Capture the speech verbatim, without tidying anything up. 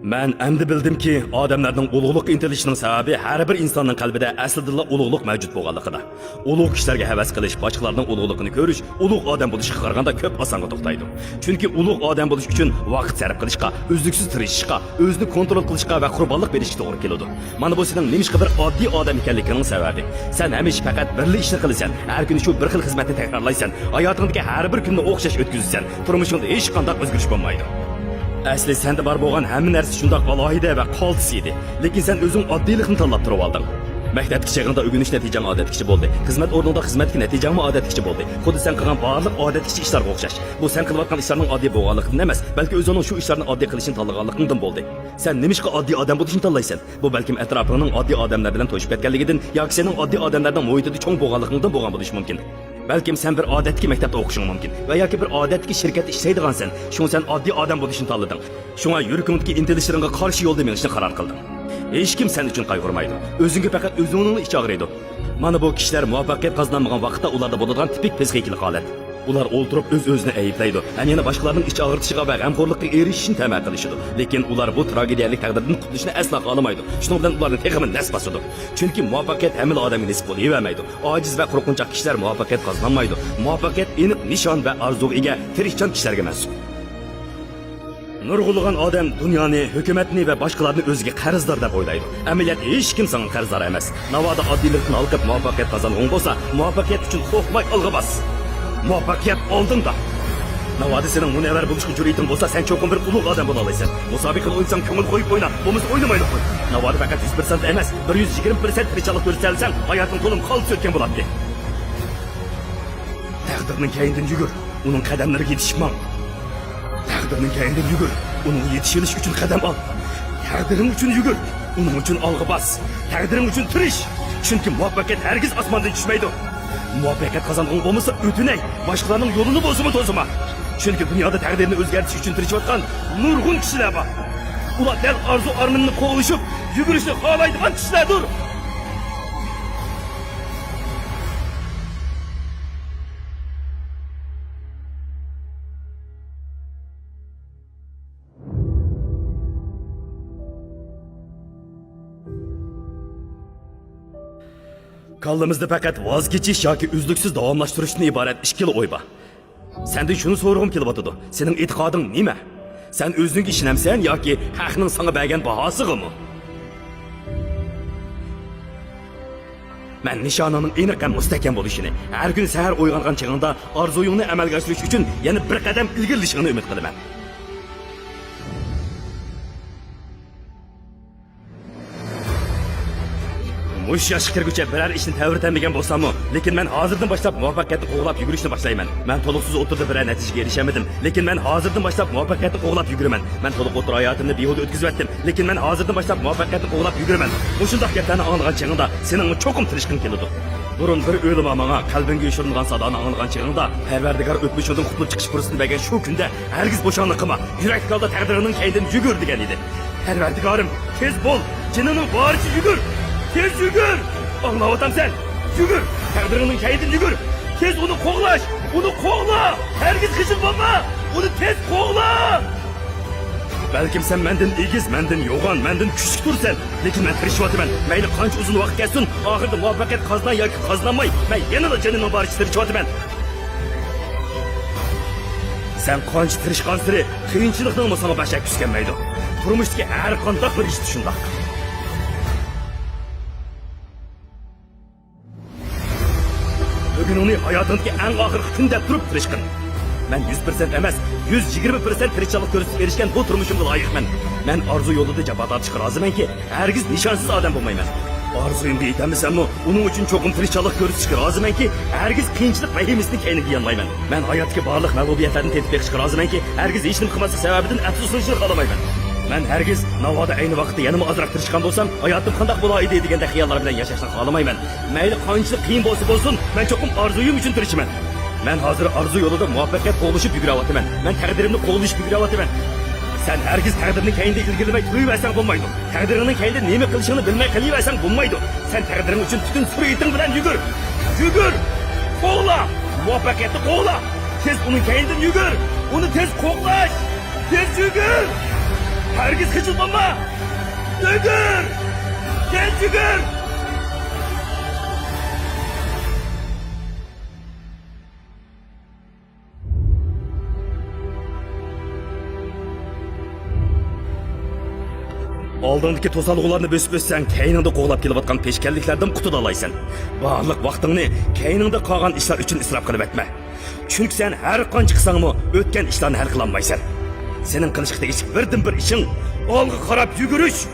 مەن ئەمدى بىلدىمكى، ئادەملەرنىڭ ئۇلۇغلۇققا ئىنتىلىشىنىڭ سەۋەبى ھەر بىر ئىنساننىڭ قەلبىدە ئەسلىدىنلا ئۇلۇغلۇق مەۋجۇت بولغانلىقىدا. ئۇلۇغ كىشىلەرگە ھەۋەس قىلىش، باشقىلارنىڭ ئۇلۇغلۇقىنى كۆرۈش ئۇلۇغ ئادەم بولۇشقا قارىغاندا كۆپ ئاسانغا توختايدۇ. چۈنكى ئۇلۇغ ئادەم بولۇش ئۈچۈن ۋاقىت سەرپ قىلىشقا، ئۈزلۈكسىز تىرىشىشقا، ئۆزىنى كونترول قىلىشقا ۋە قۇربانلىق بېرىشكە توغرا كېلىدۇ. مانا بۇ سېنىڭ نېمىشقا بىر ئاددىي ئادەم ئىكەنلىكىڭنىڭ سەۋەبى. سەن ھەمىشە پەقەت بىرلا ئىشنى قىلىسەن، ھەر كۈنى شۇ بىر خىل خىزمەتنى تەكرارلايسەن، ھاياتىڭدىكى ھەر بىر كۈننى ئوخشاش ئۆتكۈزىسەن، تۇرمۇشۇڭدا ھېچقانداق ئۆزگىرىش بولمايدۇ. ئەسلى سەندە بار بولغان ھەممە نەرسە شۇنداق ئالاھىدە ۋە قالتىس ئىدى، لېكىن سەن ئۆزۈڭ ئاددىيلىقنى تاللاپ تۇرۇۋالدىڭ. مەكتەپتىكى چېغىڭدا ئۆگىنىش نەتىجەڭ ئادەتتىكىچە بولدى، خىزمەت ئورنۇڭدا خىزمەتتىكى نەتىجەڭمۇ ئادەتتىكىچە بولدى، خۇددى سەن قىلغان بارلىق ئادەتتىكىچە ئىشلارغا ئوخشاش. بۇ سەن قىلىۋاتقان ئىشلارنىڭ ئاددىي بولغانلىقىدىن ئەمەس، بەلكى ئۆزۈڭنىڭ شۇ ئىشلارنى ئاددىي قىلىشنى تاللىغانلىقىڭدىن بولدى. سەن نېمىشقا ئاددىي ئادەم بولۇشنى تاللايسەن؟ بۇ بەلكىم ئەتراپىڭنىڭ ئاددىي ئادەملەر بىلەن توشۇپ كەتكەنلىكىدىن ياكى سېنىڭ ئاددىي ئادەملەرنىڭ مۇھىتىدا چوڭ بولغانلىقىڭدىن بولغان بولۇشى مۇمكىن. بەلكىم سەن بىر ئادەتتىكى مەكتەپتە ئوقۇشۇڭ مۇمكىن ۋە ياكى بىر ئادەتتىكى شىركەتتە ئىشلەيدىغانسەن، شۇڭا سەن ئاددىي ئادەم بولۇشنى تاللىدىڭ. شۇڭا يۈرىكىڭدىكى ئىنتىلىشلىرىڭغا قارشى يولدا مېڭىشنى قارار قىلدىڭ. ھېچكىم سەن ئۈچۈن قايغۇرمايدۇ. ئۆزۈڭگە پەقەت ئۆزۈڭنىڭلا ئىچى ئاغرىيدۇ. مانا بۇ كىشىلەر مۇۋەپپەقىيەت قازىنالمىغان ۋاقىتتا ئۇلاردا بولىدىغان تىپىك پسىخىكىلىق ھالەت. ئۇلار ئولتۇرۇپ ئۆز-ئۆزىنى ئەيىبلەيدۇ ھەم يەنە باشقىلارنىڭ ئىچ ئاغرىتىشىغا ۋە غەمخورلۇققا ئېرىشىشنى تەمە قىلىشىدۇ. لېكىن ئۇلار بۇ تراگېدىيەلىك تەقدىردىن قۇتۇلۇشنى ئەسلا خالىمايدۇ. شۇنىڭ بىلەن ئۇلارنى تېخىمۇ نەس باسىدۇ. چۈنكى مۇۋەپپەقىيەت ھەممىلا ئادەمگە نېسىپ بولۇۋەرمەيدۇ. ئاجىز ۋە قورقۇنچاق كىشىلەر مۇۋەپپەقىيەت قازىنالمايدۇ. مۇۋەپپەقىيەت ئېنىق نىشان ۋە ئارزۇغا ئىگە تىرىشچان كىشىلەرگە مەنسۇپ. نۇرغۇنلىغان ئادەم دۇنيانى، ھۆكۈمەتنى ۋە باشقىلارنى ئۆزىگە قەرزدار دەپ ئويلايدۇ. ئەمەلىيەتتە ھېچكىم ساڭا قەرزدار ئەمەس. ناۋادا ئاددىيلىقتىن ھالقىپ مۇۋەپپەقىيەت قازانغۇڭ بولسا، مۇۋەپپەقىيەت ئۈچۈن قورقماي ئالغا باس. مۇۋەپپەقىيەت ئالدىڭدا. ناۋادا سېنىڭ مۇنەۋۋەر بولۇشقا جۈرئىتىڭ بولسا، سەن چوقۇم بىر ئۇلۇغ ئادەم بولالايسەن. مۇسابىقىنى ئوينىساڭ كۆڭۈل قويۇپ ئوينا، بولمىسا ئوينىمايلا قوي. ناۋادا پەقەت يۈز پىرسەنت ئەمەس، بىر يۈز يىگىرمە پىرسەنت تىرىشچانلىق كۆرسىتەلىسەڭ، ھاياتىڭ تولىمۇ قالتىس ئۆتكەن بولاتتى. تەقدىرنىڭ كەينىدىن يۈگۈر، ئۇنىڭ قەدەملىرىگە يېتىشىپ ماڭ. تەقدىرنىڭ كەينىدىن يۈگۈر، ئۇنىڭغا يېتىشىۋېلىش ئۈچۈن قەدەم ئال. تەقدىرىڭ ئۈچۈن يۈگۈر، ئۇنىڭ ئۈچۈن ئالغا باس. تەقدىرىڭ ئۈچۈن تىرىش، چۈنكى مۇۋەپپەقىيەت ھەرگىز ئاسماندىن چۈشمەيدۇ. مۇۋەپپەقىيەت قازانغۇڭ بولمىسا، ئۆتۈنەي، باشقىلارنىڭ يولىنى بولسىمۇ توسىما. چۈنكى دۇنيادا تەقدىرنى ئۆزگەرتىش ئۈچۈن تىرىشىۋاتقان نۇرغۇن كىشىلەر بار. ئۇلار دەل ئارزۇ-ئارمىنىنى قوغلىشىپ يۈگۈرۈشنى خالايدىغان كىشىلەردۇر. كاللىمىزدا پەقەت ۋاز كېچىش ياكى ئۈزلۈكسىز داۋاملاشتۇرۇشتىن ئىبارەت ئىككىلا ئوي بار. سەندىن شۇنى سورىغۇم كېلىۋاتىدۇ، سېنىڭ ئېتىقادىڭ نېمە؟ سەن ئۆزۈڭگە ئىشىنەمسەن ياكى ھەقنىڭ ساڭا بەرگەن باھاسىغىمۇ؟ مەن نىشانىڭنىڭ ئېنىق ھەم مۇستەھكەم بولۇشىنى، ھەر كۈنى سەھەر ئويغانغان چېغىڭدا ئارزۇيۇڭنى ئەمەلگە ئاشۇرۇش ئۈچۈن يەنە بىر قەدەم ئىلگىرىلىشىڭنى ئۈمىد قىلىمەن. مۇشۇ ياشقا كىرگۈچە بىرەر ئىشنى تەۋرىتەلمىگەن بولساممۇ، لېكىن مەن ھازىردىن باشلاپ مۇۋەپپەقىيەتنى قوغلاپ يۈگۈرۈشنى باشلايمەن. مەن تولۇقسىز ئوتتۇرىدا بىرەر نەتىجىگە ئېرىشەلمىدىم، لېكىن مەن ھازىردىن باشلاپ مۇۋەپپەقىيەتنى قوغلاپ يۈگۈرىمەن. مەن تولۇق ئوتتۇرا ھاياتىمنى بىھۇدە ئۆتكۈزۈۋەتتىم، لېكىن مەن ھازىردىن باشلاپ مۇۋەپپەقىيەتنى قوغلاپ يۈگۈرىمەن. مۇشۇنداق گەپلەرنى ئاڭلىغان چېغىڭدا سېنىڭمۇ چوقۇم تىرىشقىڭ كېلىدۇ. بۇرۇن بىر ئۆلىما ماڭا قەلبىڭگە يوشۇرۇنغان سادانى ئاڭلىغان چېغىڭدا، پەرۋەردىگار ئۆتمۈشۈڭدىن قۇتۇلۇپ چىقىش پۇرسىتىنى بەرگەن شۇ كۈندە ھەرگىز بوشاڭلىق قىلما، يۈرەكلىك ھالدا تەقدىرىڭنىڭ كەينىدىن يۈگۈر دېگەن ئىدى. پەرۋەردىگارىم، تېز بول، جېنىڭنىڭ بارىچە يۈگۈر، تېز يۈگۈر! ئاڭلاۋاتامسەن؟ يۈگۈر! تەقدىرىڭنىڭ كەينىدىن يۈگۈر! تېز ئۇنى قوغلاش! ئۇنى قوغلا! ھەرگىز خىجىل بولما! ئۇنى تېز قوغلا! بەلكىم سەن مەندىن ئېگىز، مەندىن يوغان، مەندىن كۈچلۈك تۇرسەن، لېكىن مەن تىرىشىۋاتىمەن. مەيلى قانچە ئۇزۇن ۋاقىت كەتسۇن، ئاخىرىدا مۇۋەپپەقىيەت قازىناي ياكى قازىنالماي، مەن يەنىلا جېنىمنىڭ بارىچە تىرىشىۋاتىمەن. سەن قانچە تىرىشقانسېرى، قىيىنچىلىقنىڭمۇ ساڭا بەشەك چۈشكەنمەيدۇ. تۇرمۇشتىكى ھەر قانداق بىر ئىشتا شۇنداق. بۈگۈنۈڭنى ھاياتىڭدىكى ئەڭ ئاخىرقى كۈن دەپ تۇرۇپ تىرىشقىن. مەن يۈز پىرسەنت ئەمەس، يۈز يىگىرمە پىرسەنت تىرىشچانلىق كۆرسىتىپ ئېرىشكەن بۇ تۇرمۇشۇمغا لايىقمەن. مەن ئارزۇ يولىدا جاپا تارتىشقا رازىمەنكى، ھەرگىز نىشانسىز ئادەم بولمايمەن. ئارزۇيۇمغا يېتەلمىسەممۇ، ئۇنىڭ ئۈچۈن چوقۇم تىرىشچانلىق كۆرسىتىشكە رازىمەنكى، ھەرگىز قىيىنچىلىق ۋەھىمىسىنى كەينىگە يانمايمەن. مەن ھاياتتىكى بارلىق مەغلۇبىيەتلەردىن تېتىپ بېقىشقا رازىمەنكى، ھەرگىز ھېچنېمە قىلماسلىق سەۋەبىدىن ئەپسۇسلىنىشنى خالىمايمەن. مەن ھەرگىز، ناۋادا ئەينى ۋاقىتتا يەنىمۇ ئازراق تىرىشقان بولسام، ھاياتىم قانداق بولايدى دېگەندەك خىياللار بىلەن ياشاشنى خالىمايمەن. مەيلى قانچىلىك قىيىن بولسا بولسۇن، مەن چوقۇم ئارزۇيۇم ئۈچۈن تىرىشىمەن. مەن ھازىر ئارزۇ يولىدا مۇۋەپپەقىيەت قوغلىشىپ يۈگۈرۈۋاتىمەن. مەن تەقدىرىمنى قوغلىشىپ يۈگۈرۈۋاتىمەن. سەن ھەرگىز تەقدىرنىڭ كەينىدە ئىلگىرىلىمەي تۇرۇۋەرسەڭ بولمايدۇ. تەقدىرىڭنىڭ كەينىدە نېمە قىلىشىڭنى بىلمەي قېلىۋەرسەڭ بولمايدۇ. سەن تەقدىرىڭ ئۈچۈن پۈتۈن سۈرئىتىڭ بىلەن يۈگۈر. يۈگۈر! قوغلا! مۇۋەپپەقىيەتنى قوغلا! تېز ئۇنىڭ كەينىدىن يۈگۈر! ئۇنى تېز قوغلاش! تېز يۈگۈر! ھەرگىز خىجىل بولما! يۈگۈر! تېز يۈگۈر! ئالدىڭدىكى توسالغۇلارنى بۆسۈپ ئۆتسەڭ، كەينىڭدە قوغلاپ كېلىۋاتقان پېشكەللىكلەردىن قۇتۇلالايسەن. بارلىق ۋاقتىڭنى كەينىڭدە قالغان ئىشلار ئۈچۈن ئىسراپ قىلىۋەتمە. چۈنكى سەن ھەر قانچە قىلساڭمۇ، ئۆتكەن ئىشلارنى ھەل قىلالمايسەن. سېنىڭ قىلىشقا تېگىشلىك بىردىنبىر ئىشىڭ ئالغا قاراپ يۈگۈرۈش.